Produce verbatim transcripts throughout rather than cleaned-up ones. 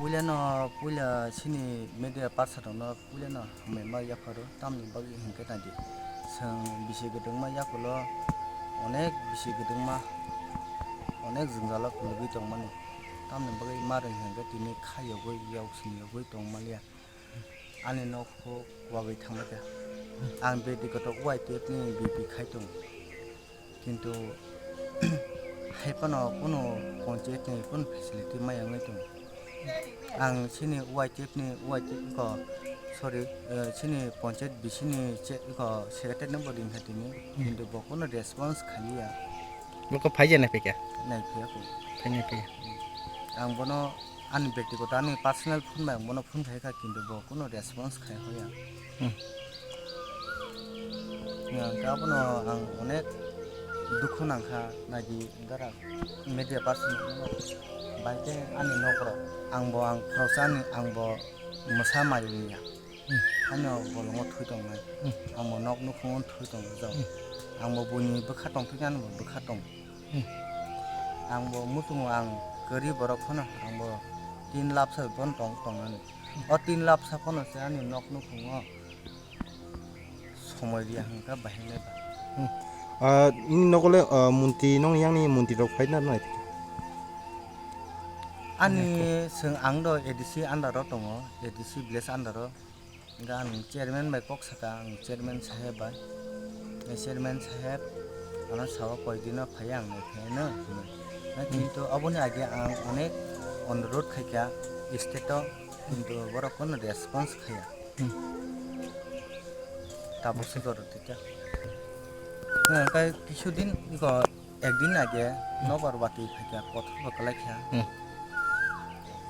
Puilano, puila chini media person rokno puilano hambai ma yapharo, tamni bagwi hinkhe naidi. Chwng bisi kwdwngma yakulo onek bisi kwdwngma, onek jwngjalo kulugwi tongmani. Tamni bagwi ma rwng hinkhe tini kha yogwi, yok sini yogwi tongmaliya. Ani nok kho wagwi thangmata. Ang bedi kotor Y T F ni B P khai tongo. Kintu hai phano kunu panchayat ni kunu facility maya wngwi tongo. Ang chini Y T F ni, Y T F ko, sorry, eh, chini panchayat bisi ni che-, ko secretary no bo ringkha tini. Kintu bo kunu response khaliya. Nokho phai jani phikha? Nai phiya ko. Phai nai phiya. Ang bono ani bektigoto ani personal phone bai ang bono phone khai kha, kintu bo kunu response khai hoya. Hmm. Hwnkhe abono ang onek dukhu nangkha, naidi dara media person rokno bai khe ani nok rok ang bo ang khoroksa ani ang bo mwsa mari ya. Hmm. Ani bolongo thui tongnai. Hmm. Ang bo nok nukhungo thui tongjak. Hmm. Ang bo buini bwkha tongphikha ani bo bwkha tong. Hmm. Ang bo muchungo ang kwrwi borok phano ang bo tin lapsa bono tong tongnani. O tin lapsa phano se ani nok nukhungo somoi riya hwnkha bahai nai ba. Hmm. Ah, nini nogo le, ah, munti nong yang ni munti rok phai na nai. Ani chwng ang do A D C under o tongo, A D C village under o. Hingke ang chairman bai kok saka, ang chairman saheb bai, "Chairman saheb, ano sao koi dino phai ang nai phai no," hinwi. Na kintu aboni age ang onek onurot khaikha state o, kintu borok kono response khaiya. Hmm. Tabuk se jorok tikha. Hingke kisu din iko Ekdin age nobar watwi phaikha, kothor bo kwlaikha. Hmm.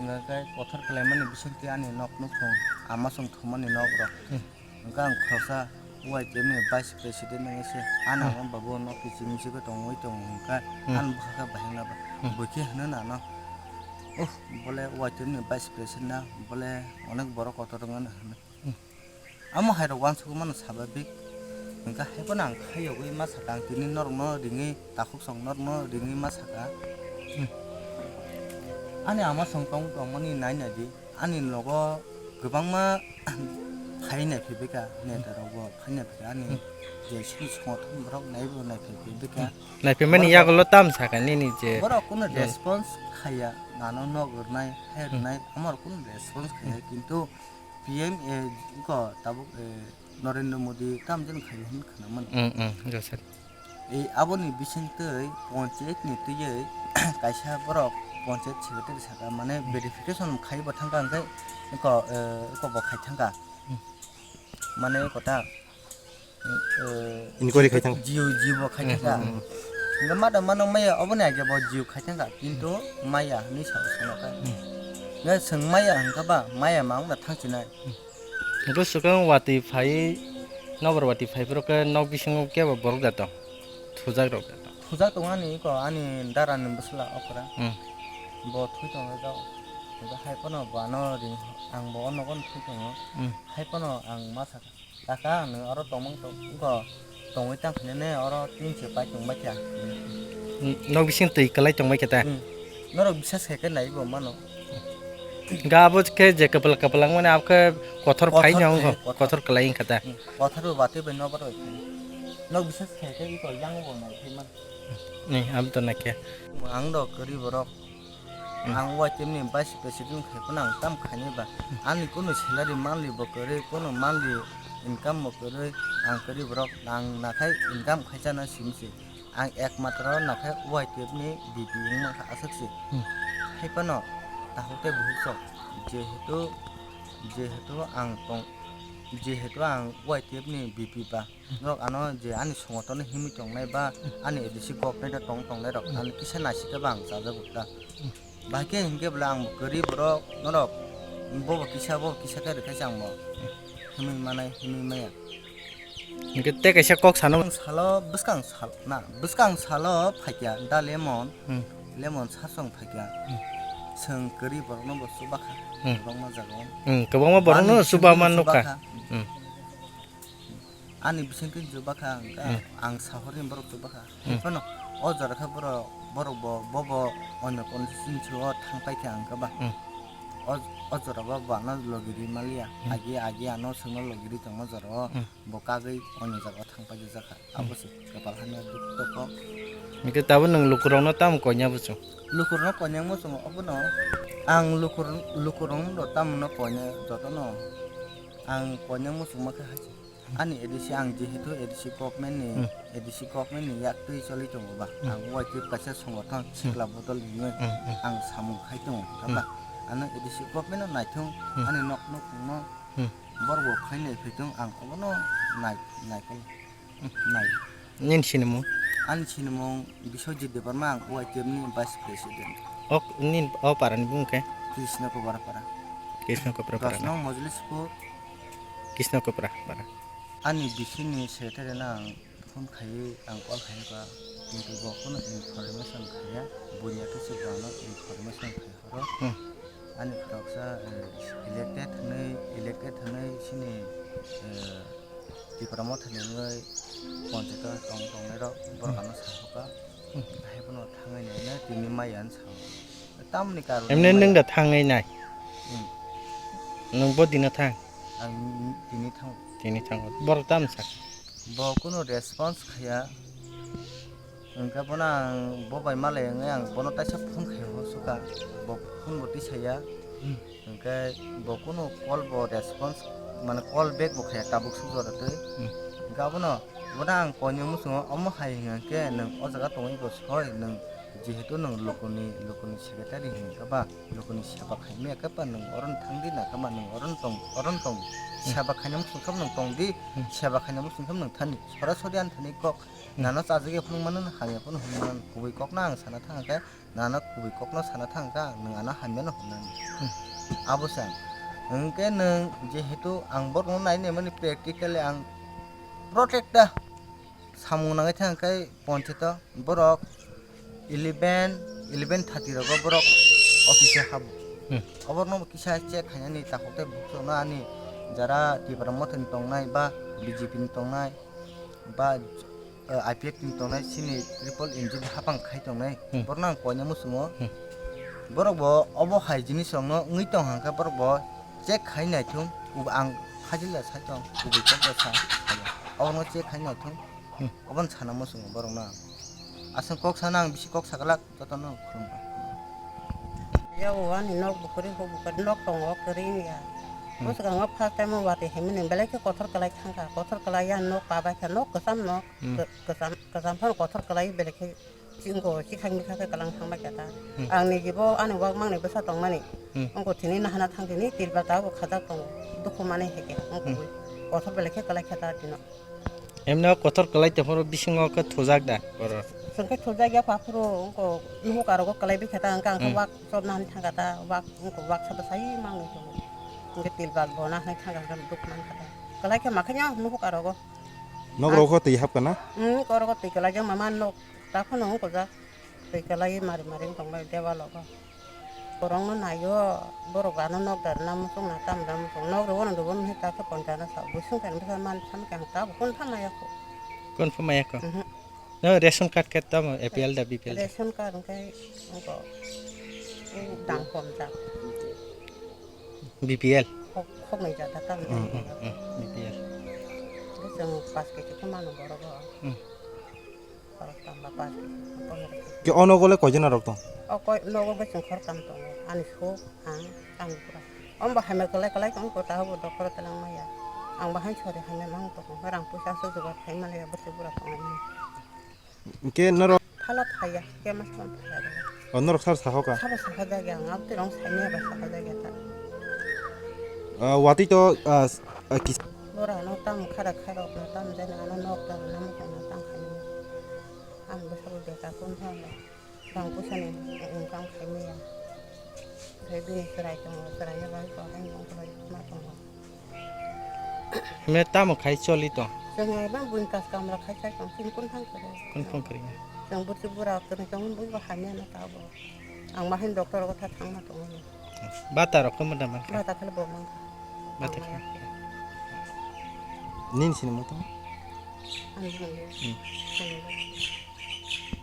Hwnka khe kothor kwlaimani bisingtwi ani nok nukhung, ama chwng thumani nok rok. Hmm. Hwnka ang khoroksa Y T F ni vice president wngwi se, ano Hmm. ang babu nok kiching michigwi tongwi tongo hwnka, Hmm. ano bwkha khe bahai wngna ba. Hmm. Bwkhe hwnwi nano, "Uh, bole Y T F ni vice president na, bole onek borok kotor wngmano," hwnwi. Hmm. Amo hai rok uansukmano sababik. Hingkha hai phano ang khaiyogwi ma saka, ang tini norokno ringwi, takhuk song norokno ringwi ma saka. Hmm. Ani ama song tong tongmani nai nai di, ani nogo kwbangma phai nai phaibaikha, neta rokbo phai nai phaikha, ani Hmm. je sini songothon borok naibo nai phaibaikha. Hmm. Naiphimani Borok yagulo tam saka nini je. Borok kuno Hmm. response khaiya, nano nog rwnai, hai Hmm. rwnai, amoro kuno response khaiya, Hmm. kintu P M, eh, iko tabuk, eh, Narendra Modi tam jani khai hwn khwnaman. Mm, mm, josar. Eh, aboni bisingtwi ponchayat ni twiwi kaisa borok ponchayat secretary saka, mane Hmm. verification khai bo thangkha, hwnkhe iko, eh, iko bo khai thangkha. Hmm. Mane iko ta, eh, Inquiry khai thang. Jio, jio bo khai Hmm, thangkha. Hmm, hmm. Hwnkhe ma da mano maya, oboni age bo jio khai thangkha, kintu maya hinwi sa swngo kha. Hmm. Hwnkhe chwng maya hwnkha ba, maya ma wngna thangchinai. Hmm. Hwnkhe swkang watwi phai, nobar watwi phai phuru khe nok bisingo kebo borok da tong? Thujak rok da tong? Thujak tongo ani iko, ani dara ni bwsla okra. Hmm. Bo thui tongo jao. Hwnkhe hai phano bo ano ring, ang bo o nogo no thui tongo. Hmm. Hai phano ang ma sakha. Kaka, nwng oro tongmung tong-, wngkha, tongwi tang khainani oro tin se pai tong baikha. N-, nok bising twi kwlai tong baikha ta? Hmm. Norok bisas khaikhe naiwi bo mano. Ga abo khe je kwpla kwpla wngmani abo khe kothor Kothor phai no wngkha, khe, kothor. Kothor kwlai wngkha ta? Hmm. Kothor bo watwi bai nobar bai khainai. Nok bisas khaikhe iko yang bo nai phai mano. Ni, abo to nakhe. Ang do kwrwi borok. Hmm. Ang Y T F ni vice president khai phano ang tam khainai ba. Hmm. Ani kunu salary monthly bo kwrwi, kunu monthly income bo kwrwi, ang kwrwi borok ang nakhai income khaisa na simi se. Ang ekmatro nakhai Y T F ni B P wng mankha aswk se. Hmm. Hai phano takhuk tei bukhuk sok. Jehetu, jehetu ang tong, jehetu ang Y T F ni B P ba. Norok ano je ani songotono himwi tongnai ba ani A D C government o tong tongnai rok Hmm. ano kisa naisika ba ang chajago ta. Hmm. Bahai khe hinkhe bwle ang bo kwrwi borok norok bobo kisa bobo kisa khe rwkhaisa ang bo himwi manai himwi maya. Hinkhe tei kaisa kok sano. Bwskang salo bwskang sal na bwskang salo phaikya da lemon Hmm. lemon sasong phaikya Hmm. Chwng kwrwi borokno bo chubakha Hmm. kwbangma jaga o. Hmm, kwbangma borokno Ani chubama bisingtwi nukha. Chubakha. Hmm. Ani bisingtwi chubakha hwnkha, Hmm. ang sahorni borok chubakha. Hmm. Hai phano o jora khe borok, borok bo, bobo onyo constituency o thang paikha hwnkha ba. Hmm. O, o jora bo bana logi ri maliya. Hmm. Agi, agi ano sengno logi ri tongma jora o. Hmm. Bo kagwi onyo jaga o thang paijak kha. Hmm. Abo se kapal hani dukhu toko. Hingke tabo nwng lukurokno tamo koina buchung? Lukurokno koina muchungo obono. Ang lukur, lukurokno tamo no koina jotono. Ang koina muchungma khe haise. Ani A D C ang jehetu A D C government ni, Hmm. A D C government ni yak twi choli tongo ba. Hmm. Ang Y T F kaisa songothon Hmm. sikla bodol hinwi Hmm, hmm. ang samung khai tongo, Hmm. haba? Ano A D C government no naithung, Hmm. ani nok nok no Hmm. borok bo khai nai phai tong, ang obono nai, nai kol, Hmm. nai. Nini sinimung? Ani sinimung Biswajit Debbarma, ang Y T F ni vice president. Ok, nini o para ni bung khe? Krishna Kubara para. Krishna Kubara para. Dos nong Mojlispur. Krishna Kubara para. Ani bisini secretary no ang phone khaiwi ang call khaikha, kintu bo kunu information khaiya, buini khe se bono information khai horo. Hmm. Ani khoroksa, eh, elected hwnwi, elected hwnwi sini, eh, Tipra Motha ni wngwi ponchaito tong tongnai rok borok Hmm. ano sahokha. Hmm. Hai bono thangwi naina tini maya ano sao. Tamni karon Emne maya. Nwng da thangwi nai? Hmm. Nwng bo dino thang? Ang tini thang. Tini thang. Borok tam sak? Bo kunu response khaya. Hwnkhe bono ang bo bai malai wngwi ang bono taisa phone khai hor suka. Bo phone bo tisaya. Hmm. Hwnkhe bo kunu call bo response, mane call back bo khaya tabuk suk jora twi. Hmm. Hwnkhe abono, bono ang koinwi muchungo omo hai hwnkhe nwng o jaga tongwi bo soi, nwng jehetu nwng lukuni, lukuni secretary hwnkhe ba, lukuni seba khaimaya khe ba nwng oro thang di na khe ba nwng oro tong, oro tong. Hmm. Seba khaina muchung khe nwng tong di, Hmm. seba khaina muchung khe nwng thani. Sora sori ani thani kok, Hmm. nano chajagya phunuk mano, hamya phano hwnwi mano, kubui kokno ang sana thang khe, nano kubui kokno sana thang kha, nwng ano hamyano hwnwi mano. Hmm. Abo se ang. Hwnkhe nwng jehetu ang borokno nai nai mani practically ang protect da samung nangwi thang khe ponchito borok eleven, eleven thirty rogo borok office o habo. Hmm. Oborokno kisa check khainani takhuk tei bukhukno ani jara Tipra Mothani tongnai ba B J P ni tongnai ba, eh, I P F T ni tongnai sini triple engine hapang khai tongnai. Hmm. Borokno ang koina muchungo. Hmm. Borok bo obo hai jinis rokno wngwi tong hangkhe borok bo check khai naithung. Ang khajila sai tong, kubui kok da sa. Obono check khai naithung. Hmm. Obono sana muchungo borokno ang. Aswk kok sana ang bisi kok saglak jotono khulumkha. Yago ani nok bukuri ho bukuri nok tongo kwrwi wngya. Hmm. Bwskango first time o watwi himani belai khe kothor kwlai thangkha, kothor kwlai ya nok kabaikha, nok kwcham nok, Hmm. kw-, kwcham, kwcham phano kothor kwlai belai khe chwngko chikhang mikha khe kwlang thangbaikha ta. Hmm. Ang nijibo ani wak mangni bwsa tongmani, Hmm. wngko thini nahana thangtini tilba tabuk khajak tongo, dukhu manwi hai khe wngko Hmm. bui kothor belai khe kwlai khe ta tino. Emno kothor kwlai tongphuru bisingo khe thujak da oro? Chwng khe thujak ya paphuru wngko nuhuk arogo kwlai bikha ta, wngkha ang khe Hmm. wak chobna hinwi thangkha ta, wak wngko wak sabo sai mangwi tongo. Hwnkhe tilbak bo na hinwi thangkha hwnkhe duk mankha ta. Kwlai khe ma khe nuhuk arogo. Nok Ah. rok twi hapkha na? Hmm, orogo twi kwlai jak mama nok ta phano wngko jak. Twi kwlai mari mari wng tongbai debalo bo. Borokno naio, borok ano nok da rwna muchung na tam da muchung. Nok rw-, ono rw-, ono hai ta khe poncha na sa. Bo sung khe bwsa man sam khe ang tabuk kun pha maya kho. Kun pha maya kho? Mhm. No ration card khe tamo A P L da B P L da? Ration card wngkhe wngko dang pom jak. B P L? Khok, khok nai jata tam Hmm, hmm, hmm. B P L. Bo chwng pas kg khe mano borok o. Hmm. Khoroktam ba pas kg, pondro kg. Ke ono gole koijona rok tong? O koi nogo bwswng khoroktam tongo. Ani sok, ang, ani pura. Ombo hamya kwlai kwlai tong kota hobo dokoro twlang maya. Ang bahai sori hamya mang tongo. Rang puisa aswk jugar khai maliya bwswk bura tongo. Hingke norok phala phaiya, kema sama phaiya. O norok sar sahoka? Sabo sahojakya, ang abtwi rong saimaya ba sahojakya ta. Ah, watwi to, ah, s-, ah, kis- Bora no tam khara khara no tam jani ano nok da na mo kono tam khaini. Ang bwsabo beka kun thang. Rang puisa ni income khaimaya. Khe bini chwrai tongo, chwrai no bai bo hai no bai ma tongo. Me tamo khai choli tong? Chwng eba buini kas kamla khai chai tong, chini kun thang khe. Kun thang khe. Chwng burti bura kwrwi tong, bui bo hamya na ta bo. Ang ma hin doctor ko tha thang ma tongo. Bata rok khe mada man kha? Bata khale bo man kha. Bata. Ang ma ya. Nini sini mo tong? Ang bini. Hmm. Ang bini.